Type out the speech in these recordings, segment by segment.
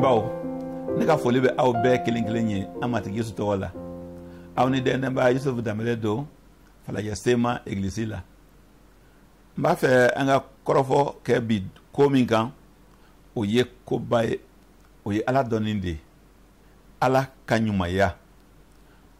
Lamɛnbaaw, ne ka foli bɛ aw bɛɛ kelen kelen ye an Matigi Yesu tɔgɔ la. Aw ni dɛnɛnba Yusufu Danbɛlɛ don Falajɛ Sema egilisi la. N b'a fɛ an ka kɔrɔfɔ kɛ bi ko min kan, o ye koba ye, o ye Ala dɔnni de ye, Ala ka ɲumanya.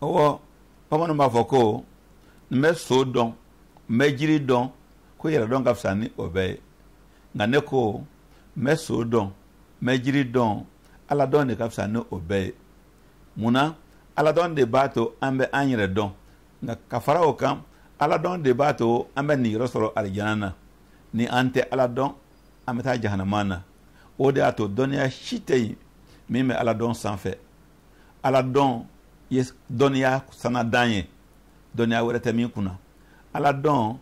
Ɔwɔ, bamananw b'a fɔ ko n bɛ so dɔn, n bɛ jiri dɔn, ko yɛrɛ dɔn ka fisa ni o bɛɛ ye. Nka ne ko n bɛ so dɔn, n bɛ jiri dɔn, Ala dɔn de ka fisa ni o bɛɛ ye. Mun na? Ala dɔn de b'a to an bɛ an yɛrɛ dɔn. Nka ka fara o kan, Ala dɔn de b'a to an bɛ niyɔrɔ sɔrɔ alijana na. Ni an tɛ Ala dɔn, an bɛ taa jahanama na. O de y'a to dɔnniya si tɛ yen min bɛ Ala dɔn sanfɛ. Ala dɔn ye dɔnniya sanadan ye, dɔnniya wɛrɛ tɛ min kunna. Ala dɔn,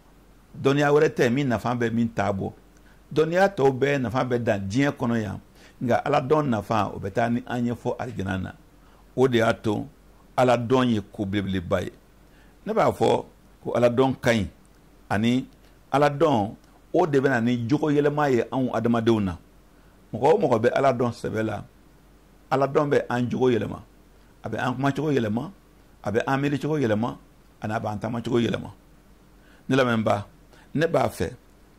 dɔnniya wɛrɛ tɛ min nafa bɛ min ta bɔ. Dɔnniya tɔw bɛɛ nafa bɛ dan diɲɛ kɔnɔ yan, nka Ala dɔn nafa, o bɛ taa ni an ye fɔ alijana na. O de y'a to Ala dɔn ye ko belebeleba ye. Ne b'a fɔ ko Ala dɔn ka ɲi, ani Ala dɔn o de bɛ na ni jogo yɛlɛma ye anw adamadenw na. Mɔgɔ o mɔgɔ bɛ Ala dɔn sɛbɛ la, Ala dɔn bɛ an jogo yɛlɛma, a bɛ an kumacogo yɛlɛma, a bɛ an miiricogo yɛlɛma, ani a b'an taamacogo yɛlɛma. Ne lamɛnba, ne b'a fɛ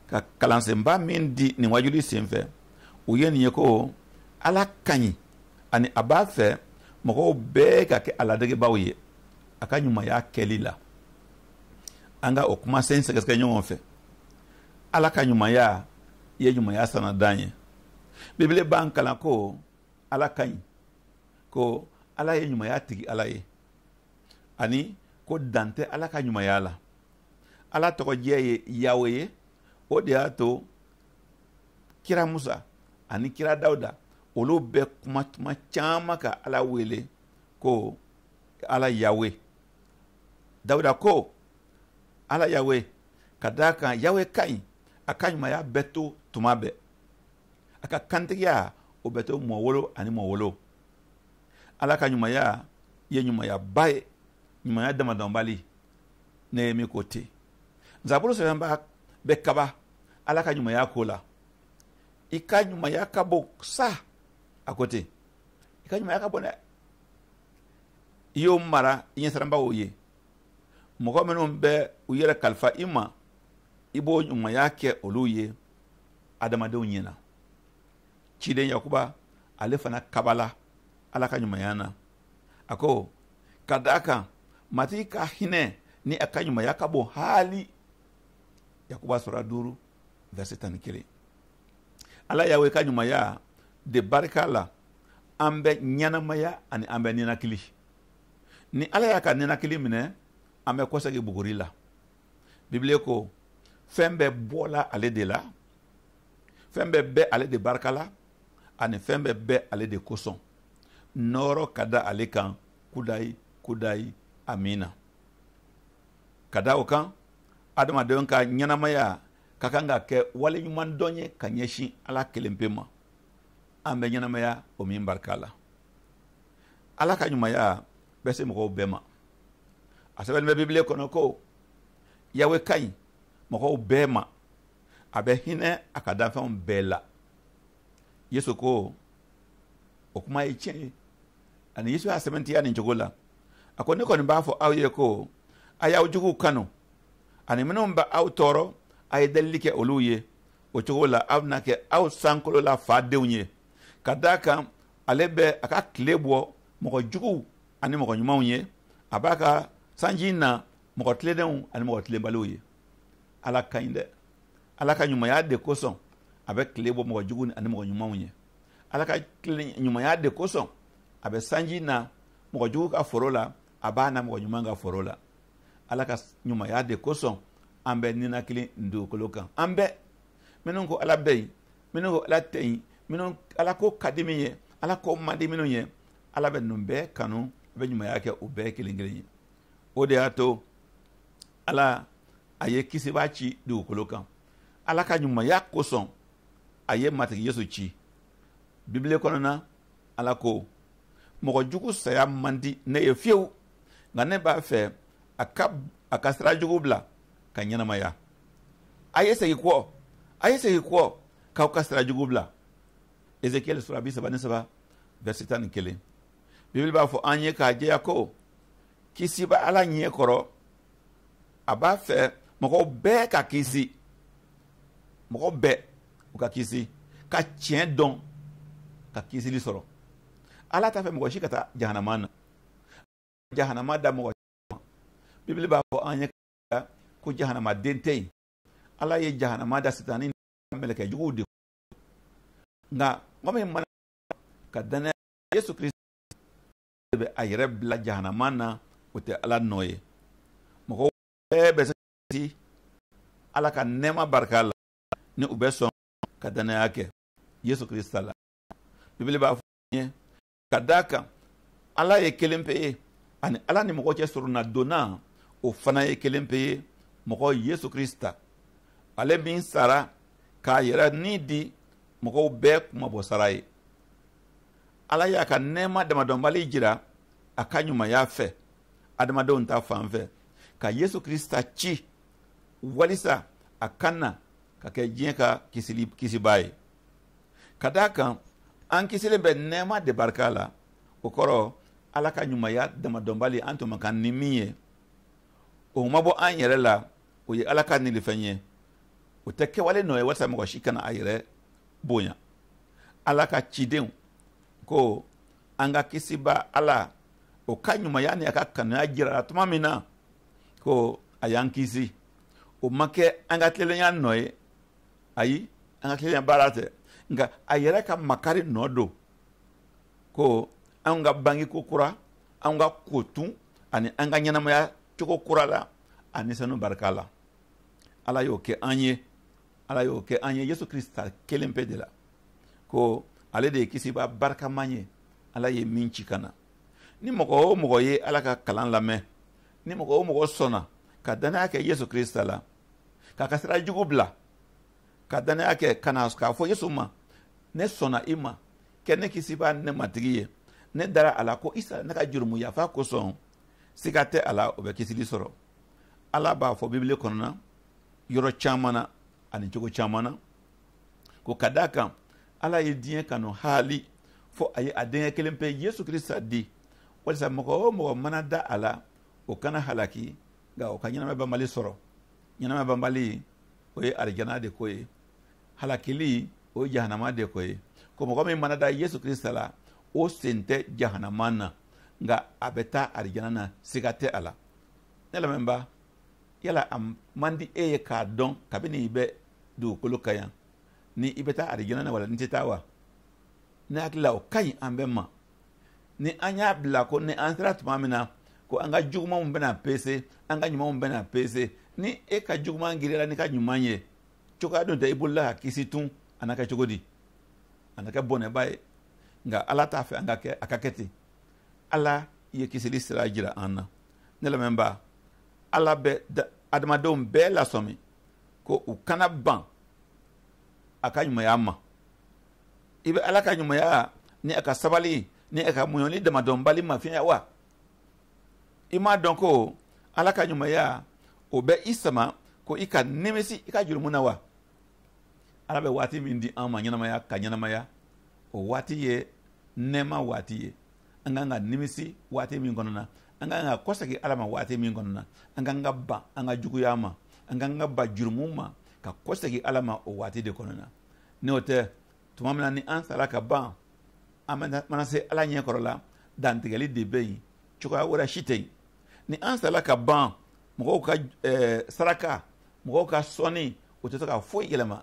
ka kalansenba min di nin wajuli senfɛ, o ye nin ye ko Ala ka ɲi, ani a b'a fɛ mɔgɔw bɛɛ ka kɛ a ladegebaaw ye a ka ɲumanya kɛli la. An ka o kumasen sɛgɛsɛgɛ ɲɔgɔn fɛ. Ala ka ɲumanya ye ɲumanya sanadan ye. Bibile b'an kalan ko Ala ka ɲi, ko Ala ye ɲumanya tigi Ala ye, ani ko dan tɛ Ala ka ɲumanya la. Ala tɔgɔjɛ ye Yawe ye. O de y'a to kira Musa ani kira Dawuda, olu bɛ kuma tuma caman ka Ala wele ko Ala Yawe. Dawuda ko Ala Yawe, ka d'a kan Yawe ka ɲi, a ka ɲumanya bɛ to tuma bɛɛ, a ka kantigiya o bɛ to mɔwolo ani mɔwolo. Ala ka ɲumanya ye ɲumanyaba ye, ɲumanya damadɔnbali. Nehemi ko ten. Zaburu sɛbɛnba bɛ kaba Ala ka ɲumanya ko la. I ka ɲumanya ka bon sa, a ko ten. I ka ɲumanya ka bon dɛ. I y'o mara i ɲɛsiranbagaw ye. Mɔgɔ minnu bɛ u yɛrɛ kalifa i ma, i b'o ɲumanya kɛ olu ye adamadenw ɲɛna. Ciden Yakuba, ale fana kabala Ala ka ɲumanya na. A ko ka d'a kan Matigi ka hinɛ ni a ka ɲumanya ka bon haali. Yakuba sura 5, verset 11. Ala Yawe ka ɲumanya de barika la, an bɛ ɲɛnamaya ani an bɛ ninakili. Ni Ala y'a ka ninakili minɛ, an bɛ kɔsegin buguri la. Bibile ko fɛn bɛɛ bɔla ale de la, fɛn bɛɛ bɛ ale de barika la, ani fɛn bɛɛ bɛ ale de kosɔn. Nɔɔrɔ ka da ale kan kudayi kudayi, amina. Ka da o kan, adamadenw ka ɲɛnamaya ka kan ka kɛ waleɲuman dɔn ye ka ɲɛsin Ala kelen pe ma, an bɛ ɲɛnamaya o min barika la. Ala ka ɲumanya bɛ se mɔgɔw bɛɛ ma. A sɛbɛnnen bɛ Bibile kɔnɔ ko Yawe ka ɲi mɔgɔw bɛɛ ma, a bɛ hinɛ a ka danfɛnw bɛɛ la. Yesu ko o kuma ye tiɲɛ ye, ani Yesu y'a sɛbɛntiya nin cogo la. A ko ne kɔni b'a fɔ aw ye ko a y'aw juguw kanu, ani minnu bɛ aw tɔɔrɔ, a ye delili kɛ olu ye. O cogo la aw bɛna kɛ aw sankolola fa denw ye, ka d'a kan ale bɛ a ka tile bɔ mɔgɔ juguw ani mɔgɔ ɲumanw ye, a b'a ka sanji na mɔgɔ tilennenw ani mɔgɔ tilenbaliw ye. Ala ka ɲi dɛ. Ala ka ɲumanya de kosɔn a bɛ tile bɔ mɔgɔ jugu ani mɔgɔ ɲumanw ye. Ala ka ɲumanya de kosɔn a bɛ sanji na mɔgɔ jugu ka foro la, a b'a na mɔgɔ ɲuman ka foro la. Ala ka ɲumanya de kosɔn an bɛ ninakili dugukolo kan. An bɛɛ, minnu ko Ala bɛ yen, minnu ko Ala tɛ yen, minnu Ala ko ka di min ye, Ala ko man di minnu ye, Ala bɛ ninnu bɛɛ kanu, a bɛ ɲumanya kɛ u bɛɛ kelen kelen ye. O de y'a to Ala a ye kisibaa ci dugukolo kan. Ala ka ɲumanya kosɔn a ye Matigi Yesu ci. Bibile kɔnɔna, Ala ko mɔgɔ jugu saya man di ne ye fiyewu, nka ne b'a fɛ a ka sira jugu bila ka ɲɛnamaya. A ye segin kɔ, a ye segin kɔ k'aw ka sira jugu bila. Ezekiel sura 33, verset 11. Bibili b'a fɔ an ye k'a jɛya ko kisi bɛ Ala ɲɛ kɔrɔ. A b'a fɛ mɔgɔw bɛɛ ka kisi, mɔgɔ bɛɛ u ka kisi, ka tiɲɛ dɔn, ka kisili sɔrɔ. Ala t'a fɛ mɔgɔ si ka taa jahanama na. Jahanama da mɔgɔ ma. Bibili b'a fɔ an ye ko jahanamaden tɛ yen. Ala ye jahanama da Sitani ni mɛlɛkɛ juguw de. Nka mɔgɔ min mana ka danaya Yesu Kirista bɛ a yɛrɛ bila jahanama na, o tɛ Ala nɔ ye. Mɔgɔw bɛɛ bɛ se kisi Ala ka nɛɛma barika la ni u bɛ sɔn ka danaya kɛ Yesu Kirista la. Bibili b'a fɔ an ye ka d'a kan Ala ye kelen pe ye, ani Ala ni mɔgɔ cɛ surunna donna o fana ye kelen pe ye, mɔgɔ Yesu Kirista, ale min sara k'a yɛrɛ ni di mɔgɔw bɛɛ kunmabɔ sara ye. Ala y'a ka nɛɛma damadɔnbali jira a ka ɲumanya fɛ adamadenw ta fan fɛ, ka Yesu Kirista ci walisa a ka na ka kɛ diɲɛ ka kisibaa ye. Ka d'a kan an kisilen bɛ nɛɛma de barika la, o kɔrɔ Ala ka ɲumanya damadɔnbali an tun man kan ni min ye, o ma bɔ an yɛrɛ la, o ye Ala ka nilifɛn ye. O tɛ kɛwale nɔ ye walisa mɔgɔ si kana a yɛrɛ bonya. Ala ka cidenw ko an ka kisiba Ala, o ka ɲumanya ni a ka kanuya jirara tuma min na ko a y'an kisi, o ma kɛ an ka tilennenya nɔ ye, ayi, an ka tilennenya baara tɛ, nka a yɛrɛ ka makari nɔ don, ko an ka bange ko kura, an ka kotun ani an ka ɲɛnamaya cogo kura la, ani sanu barika la. Ala y'o kɛ an ye, Ala y'o kɛ an ye Yesu Kirista kelen pe de la, ko ale de ye kisiba barikaman ye, Ala ye min ci ka na. Ni mɔgɔ o mɔgɔ ye Ala ka kalan lamɛn, ni mɔgɔ o mɔgɔ sɔnna ka danaya kɛ Yesu Kirista la, k'a ka sira jugu bila, ka danaya kɛ ka na k'a fɔ Yesu ma, ne sɔnna i ma, kɛ ne kisiba ne matigi ye, ne dara a la ko i sara ne ka jurumu yafa kosɔn, siga tɛ a la, o bɛ kisili sɔrɔ. Ala b'a fɔ Bibili kɔnɔna yɔrɔ caman na ani cogo caman na ko ka d'a kan Ala ye diɲɛ kanu haali fo a ye a denkɛ kelen pe Yesu Kirista di, walisa mɔgɔ o mɔgɔ mana da a la, o kana halaki, nka o ka ɲɛnamaya banbali sɔrɔ. Ɲɛnamaya banbali, o ye arijana de ko ye. Halakili, o ye jahanama de ko ye. Ko mɔgɔ min mana da Yesu Kirista la, o sen tɛ jahanama na, nka a bɛ taa arijana na, siga tɛ a la. Ne lamɛnba, yala a man di e ye k'a dɔn kabini i bɛ dugukolo kan yan, ni i bɛ taa arijana na wala ni tɛ taa wa? Ne hakili la o ka ɲi an bɛɛ ma. Ni an y'a bila ko ni an sera tuma min na ko an ka jugumanw bɛna pese, an ka ɲumanw bɛna pese, ni e ka juguman giriyara n'i ka ɲuman ye, cogoya dun tɛ i bolola ka kisi tun, a na kɛ cogo di? A na kɛ bɔnɛba ye. Nka Ala t'a fɛ an ka kɛ, a ka kɛ ten. Ala ye kisili sira jira an na. Ne lamɛnba, Ala bɛ adamadenw bɛɛ lasɔmi ko u kana ban a ka ɲumanya ma. I bɛ Ala ka ɲumanya ni a ka sabali ni a ka muɲuli damadɔnbali ma fiɲɛ wa? I m'a dɔn ko Ala ka ɲumanya o bɛ i sama ko i ka nimisi i ka jurumu na wa? Ala bɛ waati min di an ma ɲɛnamaya ka ɲɛnamaya, o waati ye nɛɛma waati ye. An kan ka nimisi waati min kɔnɔ na, an kan ka kɔsegin Ala ma waati min kɔnɔ na, an kan ka ban an ka juguya ma, an kan ka ban jurumu ma, ka kɔsegin Ala ma o waati de kɔnɔ na. N'o tɛ, tuma min na ni an sara ka ban, an mana se Ala ɲɛ kɔrɔ la, dantigɛli de bɛ yen, cogoya wɛrɛ si tɛ yen. Ni an sara ka ban, mɔgɔw ka saraka, mɔgɔw ka sɔnni, o tɛ se ka foyi yɛlɛma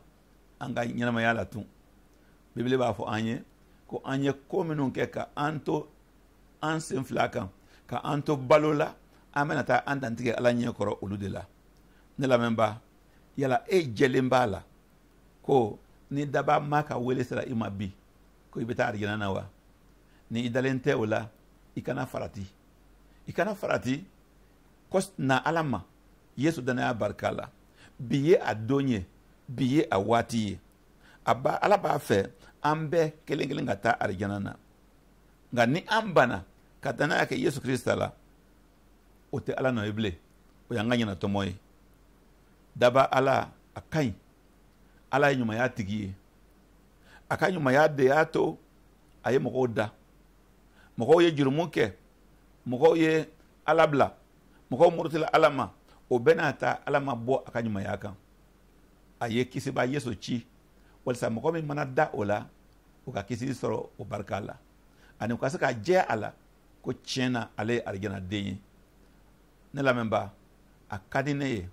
an ka ɲɛnamaya la tun. Bibili b'a fɔ an ye ko an ye ko minnu kɛ ka an to an sen fila kan, ka an to balo la, an bɛna taa an dantigɛ Ala ɲɛ kɔrɔ olu de la. Ne lamɛnba, yala e jɛlen b'a la ko ni daba ma ka wele sera i ma bi, ko i bɛ taa arijana na wa? Ni i dalen tɛ o la, i kana farati. I kana farati, ko na Ala ma Yesu danaya barika la. Bi ye a don ye, bi ye a waati ye. Ala b'a fɛ an bɛɛ kelen kelen ka taa arijana na. Nka ni an banna ka danaya kɛ Yesu Kirista la, o tɛ Ala nɔ ye bilen, o y'an ka ɲɛnatɔmɔ ye. Daba Ala, a ka ɲi. Ala ye ɲumanya tigi ye. A ka ɲumanya de y'a to a ye mɔgɔw da. Mɔgɔw ye jurumu kɛ, mɔgɔw ye Ala bila, mɔgɔw murutila Ala ma. O bɛɛ n'a ta, Ala ma bɔ a ka ɲumanya kan. A ye Kisibaa Yesu ci walisa mɔgɔ min mana da o la, o ka kisi sɔrɔ o barika la, ani u ka se ka jɛ a la ko tiɲɛ na ale ye arijanaden ye. Ne lamɛnbaa, a ka di ne ye,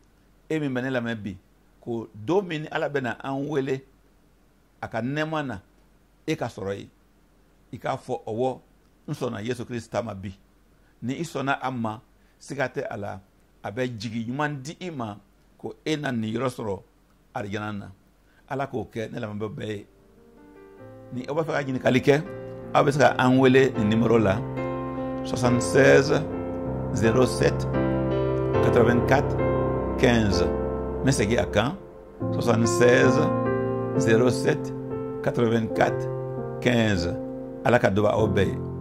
e min bɛ ne lamɛn bi, ko don min ni Ala bɛna an wele a ka nɛɛma na, e ka sɔrɔ yen, i k'a fɔ: ɔwɔ, n sɔnna Yesu Kirisita ma bi. Ni i sɔnna a ma, siga tɛ a la, a bɛ jigi ɲuman di i ma ko e na niyɔrɔ sɔrɔ arijana na. Ala k'o kɛ ne lamɛnbaa bɛɛ ye. Ni aw b'a fɛ ka ɲininkali kɛ, aw bɛ se ka an wele nin nimoro la: 76 07 84 15. N bɛ segin a kan: 76 07 84 15. Ala ka duba aw bɛɛ ye.